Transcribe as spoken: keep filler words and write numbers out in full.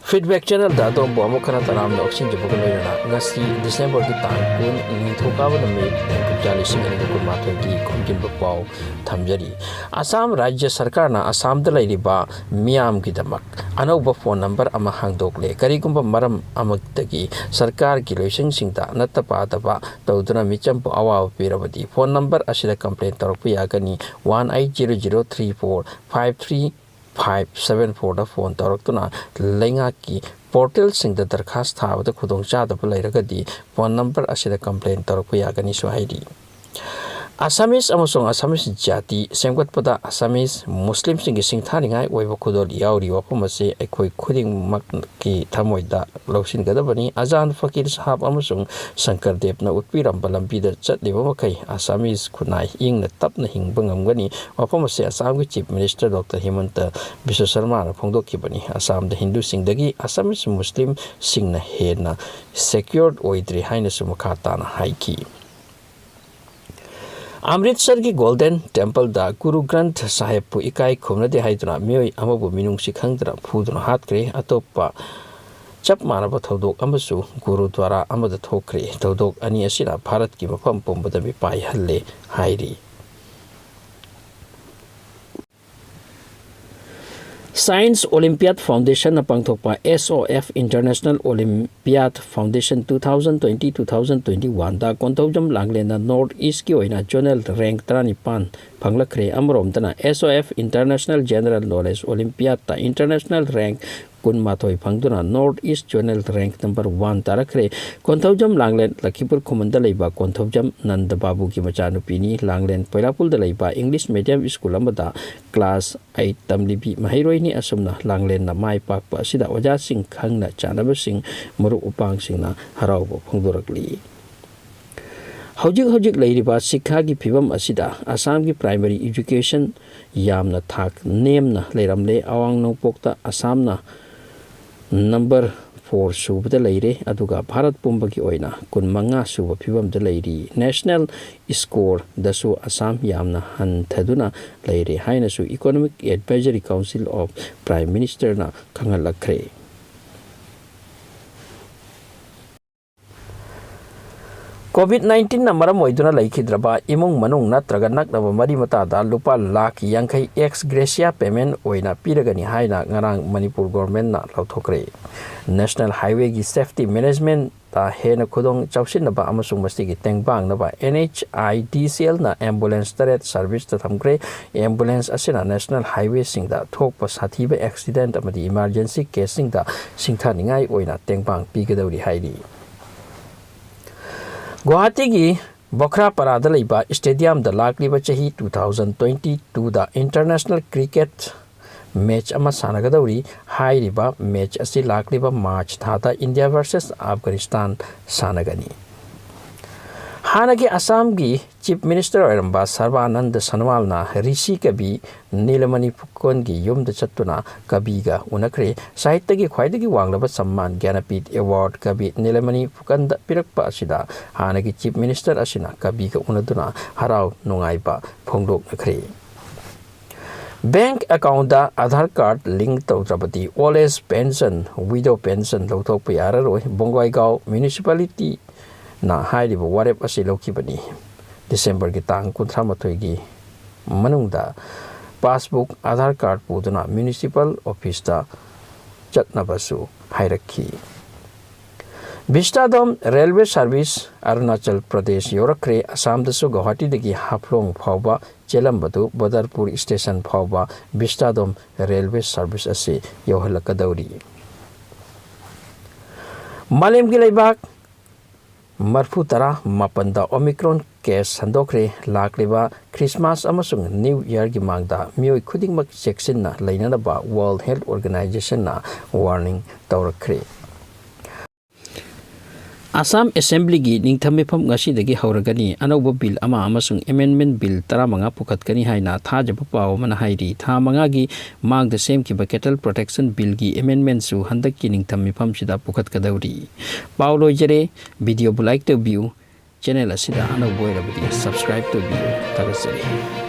Feedback Channelꯗ ꯑꯗꯣꯝꯕꯨ ꯑꯃꯨꯛ ꯍꯟꯅ ꯇꯔꯥꯝꯅ ꯑꯣꯛꯁꯤꯟꯖꯕꯒ ꯂꯣꯏꯅꯅ ꯉꯁꯤ Decemberꯒꯤ ꯇꯥꯡ ꯀꯨꯟ, ꯅꯤꯡꯊꯧꯀꯥꯕ ꯅꯨꯃꯤꯠ, ꯏꯪ ꯀꯨꯝꯖꯥ ꯂꯤꯁꯤꯡ ꯑꯅꯤ ꯀꯨꯟꯃꯥꯊꯣꯏꯒꯤ ꯈꯣꯝꯖꯤꯟꯕ ꯄꯥꯎ ꯊꯝꯖꯔꯤ꯫ ꯑꯁꯥꯝ ꯔꯥꯖ꯭ꯌ ꯁꯔꯀꯥꯔꯅ ꯑꯁꯥꯝꯗ ꯂꯩꯔꯤꯕ ꯃꯤꯌꯥꯝꯒꯤꯗꯃꯛ ꯑꯅꯧꯕ phone number ꯑꯃ ꯍꯥꯡꯗꯣꯛꯂꯦ꯫ ꯀꯔꯤꯒꯨꯝꯕ ꯃꯔꯝ ꯑꯃꯗꯒꯤ ꯁꯔꯀꯥꯔꯒꯤ ꯂꯣꯏꯁꯪꯁꯤꯡꯗ ꯅꯠꯇ ꯄꯥꯗꯕ ꯇꯧꯗꯨꯅ ꯃꯤꯆꯝꯕꯨ ꯑꯋꯥꯕ ꯄꯤꯔꯕꯗꯤ phone number ꯑꯁꯤꯗ complain ꯇꯧꯔꯛꯄ ꯌꯥꯒꯅꯤ꯫ One eight zero zero three four five three five seven fourꯗ phone ꯇꯧꯔꯛꯇꯨꯅ ꯂꯩꯉꯥꯛꯀꯤ portalꯁꯤꯡꯗ ꯗꯔꯈꯥꯁ ꯊꯥꯕꯗ ꯈꯨꯗꯣꯡꯆꯥꯗꯕ ꯂꯩꯔꯒꯗꯤ phone number ꯑꯁꯤꯗ complain ꯇꯧꯔꯛꯄ ꯌꯥꯒꯅꯤꯁꯨ ꯍꯥꯏꯔꯤ꯫ Assamese ꯑꯃꯁꯨꯡ Assamese ꯖꯥꯇꯤ ꯁꯦꯝꯒꯠꯄꯗ Assamese Muslimꯁꯤꯡꯒꯤ ꯁꯤꯡꯊꯥꯅꯤꯡꯉꯥꯏ ꯑꯣꯏꯕ ꯈꯨꯗꯣꯜ ꯌꯥꯎꯔꯤ꯫ ꯋꯥꯐꯝ ꯑꯁꯤ ꯑꯩꯈꯣꯏ ꯈꯨꯗꯤꯡꯃꯛꯀꯤ ꯊꯃꯣꯏꯗ ꯂꯧꯁꯤꯟꯒꯗꯕꯅꯤ꯫ ꯑꯖꯥꯟ ꯐꯀꯤꯔ ꯁꯥꯍꯕ ꯑꯃꯁꯨꯡ ꯁꯪꯀꯔ ꯗꯦꯕꯅ ꯎꯠꯄꯤꯔꯝꯕ ꯂꯝꯕꯤꯗ ꯆꯠꯂꯤꯕ ꯃꯈꯩ Assamese ꯈꯨꯟꯅꯥꯏ ꯏꯪꯅ ꯇꯞꯅ ꯍꯤꯡꯕ ꯉꯝꯒꯅꯤ꯫ ꯋꯥꯐꯝ ꯑꯁꯤ ꯑꯁꯥꯝꯒꯤ Chief Minister Doctor ꯍꯤꯃꯟꯇ Visva ꯁꯔꯃꯥꯅ ꯐꯣꯡꯗꯣꯛꯈꯤꯕꯅꯤ꯫ ꯑꯁꯥꯝꯗ ꯍꯤꯟꯗꯨꯁꯤꯡꯗꯒꯤ Assamese Muslimꯁꯤꯡꯅ ꯍꯦꯟꯅ secured ꯑꯣꯏꯗ꯭ꯔꯤ ꯍꯥꯏꯅꯁꯨ ꯃꯈꯥ ꯇꯥꯅ ꯍꯥꯏꯈꯤ꯫ ꯑꯃ꯭ꯔꯤꯠꯁꯔꯒꯤ Golden Templeꯗ ꯒꯨꯔꯨ ꯒ꯭ꯔꯟꯊ ꯁꯥꯍꯦꯕꯄꯨ ꯏꯀꯥꯏ ꯈꯨꯝꯅꯗꯦ ꯍꯥꯏꯗꯨꯅ ꯃꯤꯑꯣꯏ ꯑꯃꯕꯨ ꯃꯤꯅꯨꯡꯁꯤ ꯈꯪꯗꯅ ꯐꯨꯗꯨꯅ ꯍꯥꯠꯈ꯭ꯔꯦ꯫ ꯑꯇꯣꯞꯄ ꯆꯞ ꯃꯥꯟꯅꯕ ꯊꯧꯗꯣꯛ ꯑꯃꯁꯨ ꯒꯨꯔꯨꯗ꯭ꯋꯥꯔꯥ ꯑꯃꯗ ꯊꯣꯛꯈ꯭ꯔꯦ꯫ ꯊꯧꯗꯣꯛ ꯑꯅꯤ ꯑꯁꯤꯅ ꯚꯥꯔꯠꯀꯤ ꯃꯐꯝ ꯄꯨꯝꯕꯗ ꯃꯤꯄꯥꯏꯍꯜꯂꯦ ꯍꯥꯏꯔꯤ꯫ Science Olympiad Foundationꯅ ꯄꯥꯡꯊꯣꯛꯄ S O F International Olympiad Foundation two thousand twenty, two thousand twenty-oneꯗ Konthoujam ꯂꯥꯡꯂꯦꯟꯅ North Eastꯀꯤ ꯑꯣꯏꯅ zonal rank ꯇꯔꯥꯅꯤꯄꯥꯟ ꯐꯪꯂꯛꯈ꯭ꯔꯦ꯫ ꯑꯃꯔꯣꯝꯗꯅ S O F International General Knowledge Olympiadꯇ international rank ꯀꯨꯟꯃꯥꯊꯣꯏ ꯐꯪꯗꯨꯅ North East zonal rank number one ꯇꯥꯔꯛꯈ꯭ꯔꯦ꯫ Konthoujam ꯂꯥꯡꯂꯦꯟ ꯂꯈꯤꯄꯨꯔ ꯈꯨꯃꯟꯗ ꯂꯩꯕ ꯀꯣꯟꯊꯧꯖꯝ ꯅꯟꯗ ꯕꯥꯕꯨꯒꯤ ꯃꯆꯥꯅꯨꯄꯤꯅꯤ꯫ ꯂꯥꯡꯂꯦꯟ ꯄꯣꯏꯔꯥꯄꯨꯜꯗ ꯂꯩꯕ English medium school ꯑꯃꯗ class eight ꯇꯝꯂꯤꯕꯤ ꯃꯍꯩꯔꯣꯏꯅꯤ꯫ ꯑꯁꯨꯝꯅ ꯂꯥꯡꯂꯦꯟꯅ ꯃꯥꯏ ꯄꯥꯛꯄ ꯑꯁꯤꯗ ꯑꯣꯖꯥꯁꯤꯡ, ꯈꯪꯅ ꯆꯥꯟꯅꯕꯁꯤꯡ, ꯃꯔꯨꯞ ꯃꯄꯥꯡꯁꯤꯡꯅ ꯍꯔꯥꯎꯕ ꯐꯣꯡꯗꯣꯔꯛꯂꯤ꯫ ꯍꯧꯖꯤꯛ ꯍꯧꯖꯤꯛ ꯂꯩꯔꯤꯕ ꯁꯤꯛꯈꯥꯒꯤ ꯐꯤꯕꯝ ꯑꯁꯤꯗ ꯑꯁꯥꯝꯒꯤ primary education ꯌꯥꯝꯅ ꯊꯥꯛ ꯅꯦꯝꯅ ꯂꯩꯔꯝꯂꯦ꯫ ꯑꯋꯥꯡ ꯅꯣꯡꯄꯣꯛꯇ ꯑꯁꯥꯝꯅ number four ꯁꯨꯕꯗ ꯂꯩꯔꯦ, ꯑꯗꯨꯒ ꯚꯥꯔꯠ ꯄꯨꯝꯕꯒꯤ ꯑꯣꯏꯅ ꯀꯨꯟꯃꯉꯥ ꯁꯨꯕ ꯐꯤꯕꯝꯗ ꯂꯩꯔꯤ꯫ National scoreꯗꯁꯨ ꯑꯁꯥꯝ ꯌꯥꯝꯅ ꯍꯟꯊꯗꯨꯅ ꯂꯩꯔꯦ ꯍꯥꯏꯅꯁꯨ Economic Advisory Council of Prime Ministerꯅ ꯈꯪꯍꯜꯂꯛꯈ꯭ꯔꯦ꯫ COVID nineteenꯅ ꯃꯔꯝ ꯑꯣꯏꯗꯨꯅ ꯂꯩꯈꯤꯗ꯭ꯔꯕ ꯏꯃꯨꯡ ꯃꯅꯨꯡ ꯅꯠꯇ꯭ꯔꯒ ꯅꯛꯅꯕ ꯃꯔꯤ ꯃꯇꯥꯗ ꯂꯨꯄꯥ ꯂꯥꯈ ꯌꯥꯡꯈꯩ ex gratia payment ꯑꯣꯏꯅ ꯄꯤꯔꯒꯅꯤ ꯍꯥꯏꯅ ꯉꯔꯥꯡ ꯃꯅꯤꯄꯨꯔ governmentꯅ ꯂꯥꯎꯊꯣꯛꯈ꯭ꯔꯦ꯫ National Highwayꯒꯤ safety managementꯇ ꯍꯦꯟꯅ ꯈꯨꯗꯣꯡ ꯆꯥꯎꯁꯤꯟꯅꯕ ꯑꯃꯁꯨꯡ ꯃꯁꯤꯒꯤ ꯇꯦꯡꯕꯥꯡꯅꯕ NHIDCLꯅ ambulance ꯇꯔꯦꯠ serviceꯇ ꯊꯝꯈ꯭ꯔꯦ꯫ Ambulance ꯑꯁꯤꯅ National Highwayꯁꯤꯡꯗ ꯊꯣꯛꯄ ꯁꯥꯊꯤꯕ accident ꯑꯃꯗꯤ emergency caseꯁꯤꯡꯗ ꯁꯤꯡꯊꯥꯅꯤꯡꯉꯥꯏ ꯑꯣꯏꯅ ꯇꯦꯡꯕꯥꯡ ꯄꯤꯒꯗꯧꯔꯤ ꯍꯥꯏꯔꯤ꯫ ꯒꯨꯋꯥꯍꯥꯇꯤꯒꯤ ꯕꯣꯈ꯭ꯔꯥꯄꯥꯔꯥꯗ ꯂꯩꯕ stadiumꯗ ꯂꯥꯛꯂꯤꯕ ꯆꯍꯤ two thousand twenty twoꯗ international cricket match ꯑꯃ ꯁꯥꯟꯅꯒꯗꯧꯔꯤ꯫ ꯍꯥꯏꯔꯤꯕ match ꯑꯁꯤ ꯂꯥꯛꯂꯤꯕ March ꯊꯥꯗ India versus Afghanistan ꯁꯥꯟꯅꯒꯅꯤ꯫ ꯍꯥꯟꯅꯒꯤ ꯑꯁꯥꯝꯒꯤ Chief Minister ꯑꯣꯏꯔꯝꯕ ꯁꯔꯕꯥꯅꯟꯗ ꯁꯣꯅꯣꯋꯥꯜꯅ ꯔꯤꯁꯤ ꯀꯕꯤ ꯅꯤꯂꯃꯅꯤ ꯐꯨꯀꯟꯒꯤ ꯌꯨꯝꯗ ꯆꯠꯇꯨꯅ ꯀꯕꯤꯒ ꯎꯅꯈ꯭ꯔꯦ꯫ ꯁꯥꯍꯤꯠꯌꯒꯤ ꯈ꯭ꯋꯥꯏꯗꯒꯤ ꯋꯥꯡꯂꯕ ꯁꯝꯃꯥꯟ ꯒ꯭ꯌꯥꯅꯄꯤꯊ award ꯀꯕꯤ ꯅꯤꯂꯃꯅꯤ ꯐꯨꯀꯟꯗ ꯄꯤꯔꯛꯄ ꯑꯁꯤꯗ ꯍꯥꯟꯅꯒꯤ Chief Minister ꯑꯁꯤꯅ ꯀꯕꯤꯒ ꯎꯅꯗꯨꯅ ꯍꯔꯥꯎ ꯅꯨꯡꯉꯥꯏꯕ ꯐꯣꯡꯗꯣꯛꯅꯈ꯭ꯔꯦ꯫ Bank accountꯗ Aadhaar card link ꯇꯧꯗ꯭ꯔꯕꯗꯤ old age pension, widow pension ꯂꯧꯊꯣꯛꯄ ꯌꯥꯔꯔꯣꯏ꯫ ꯕꯣꯡꯒꯥꯏꯒꯥꯎ municipalityꯅ ꯍꯥꯏꯔꯤꯕ ꯋꯥꯔꯦꯞ ꯑꯁꯤ ꯂꯧꯈꯤꯕꯅꯤ꯫ Decemberꯒꯤ ꯇꯥꯡ ꯀꯨꯟꯊ꯭ꯔꯥ ꯃꯥꯊꯣꯏꯒꯤ ꯃꯅꯨꯡꯗ passbook, Aadhaar card ꯄꯨꯗꯨꯅ municipal officeꯇ ꯆꯠꯅꯕꯁꯨ ꯍꯥꯏꯔꯛꯈꯤ꯫ Vistadom railway service Arunachal Pradesh ꯌꯧꯔꯛꯈ꯭ꯔꯦ꯫ ꯑꯁꯥꯝꯗꯁꯨ ꯒꯧꯍꯥꯇꯤꯗꯒꯤ ꯍꯥꯐꯂꯣꯡ ꯐꯥꯎꯕ ꯆꯦꯜꯂꯝꯕꯗꯨ ꯕꯗꯔꯄꯨꯔ station ꯐꯥꯎꯕ Vistadom railway service ꯑꯁꯤ ꯌꯧꯍꯜꯂꯛꯀꯗꯧꯔꯤ꯫ ꯃꯥꯂꯦꯝꯒꯤ ꯂꯩꯕꯥꯛ ꯃꯔꯐꯨ ꯇꯔꯥ ꯃꯥꯄꯟꯗ Omicron case ꯁꯟꯗꯣꯛꯈ꯭ꯔꯦ꯫ ꯂꯥꯛꯂꯤꯕ Christmas ꯑꯃꯁꯨꯡ New Yearꯒꯤ ꯃꯥꯡꯗ ꯃꯤꯑꯣꯏ ꯈꯨꯗꯤꯡꯃꯛ ꯆꯦꯛꯁꯤꯟꯅ ꯂꯩꯅꯅꯕ World Health Organizationꯅ warning ꯇꯧꯔꯛꯈ꯭ꯔꯦ꯫ ꯑꯁꯥꯝ Assemblyꯒꯤ ꯅꯤꯡꯊꯝ ꯃꯤꯐꯝ ꯉꯁꯤꯗꯒꯤ ꯍꯧꯔꯒꯅꯤ꯫ ꯑꯅꯧꯕ bill ꯑꯃ ꯑꯃꯁꯨꯡ amendment bill ꯇꯔꯥꯃꯉꯥ ꯄꯨꯈꯠꯀꯅꯤ ꯍꯥꯏꯅ ꯊꯥꯖꯕ ꯄꯥꯎ ꯑꯃꯅ ꯍꯥꯏꯔꯤ꯫ ꯊꯥ ꯃꯉꯥꯒꯤ ꯃꯥꯡꯗ ꯁꯦꯝꯈꯤꯕ Cattle Protection Billꯒꯤ amendmentꯁꯨ ꯍꯟꯗꯛꯀꯤ ꯅꯤꯡꯊꯝ ꯃꯤꯐꯝꯁꯤꯗ ꯄꯨꯈꯠꯀꯗꯧꯔꯤ꯫ ꯄꯥꯎ ꯂꯣꯏꯖꯔꯦ꯫ Videoꯕꯨ like ꯇꯧꯕꯤꯌꯨ꯫ Channel ꯑꯁꯤꯗ ꯑꯅꯧꯕ ꯑꯣꯏꯔꯕꯗꯤ subscribe ꯇꯧꯕꯤꯌꯨ꯫ ꯊꯥꯒꯠꯆꯔꯤ꯫